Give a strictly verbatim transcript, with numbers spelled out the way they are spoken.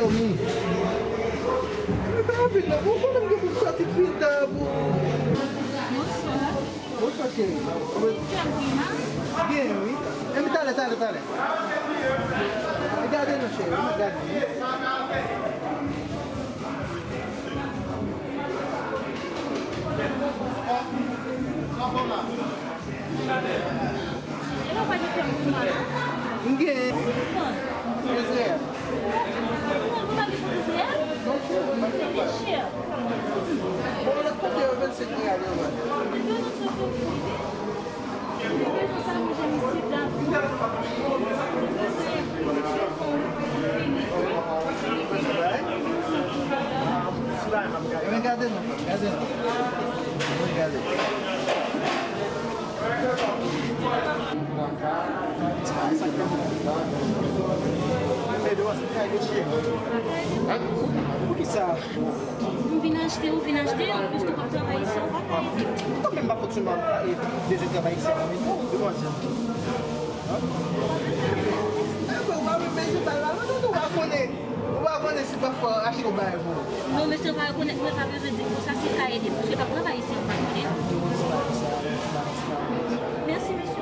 Mwen pa anpil non, bon, konnen m gen pou m sòti pita pou. Bonswa. Bonswa, cheri. Ou mèt fè m grimas? Gen, wi. Enben, talè, talè, talè. Gade non, cheri, gade. Hello, pa gen kòb pou mwen la? M gen. Mezrè. Ou pa gen pou Mezrè? Non, cheri, m pa gen. Li chè. Bon, lòt kote yo vennsenk real yo vann. Mwen bezwen sa pou mwen. Mwen bezwen sa pou mwen isit la. Mwen bezwen. Ebyen, gade non, gade non. Mwen gade. Poukisa? M vin achte, ou vin achte, anplis nou p ap travay isi, ou pa ka ede. Kanmenm pa fòt sèlman, e, bezwen travay isi a, men non, demwazèl. Enben, ou pa menm bezwen bay la, non, non, non, ou pa konnen. Ou pa konnen si pafwa achte yon bagay pou ou. Non, mesye pa rekonèt mwen, pa bezwen di konsa, si l ka ede m, paske l ap travay isi, ou pa konnen. Mèsi, mesye.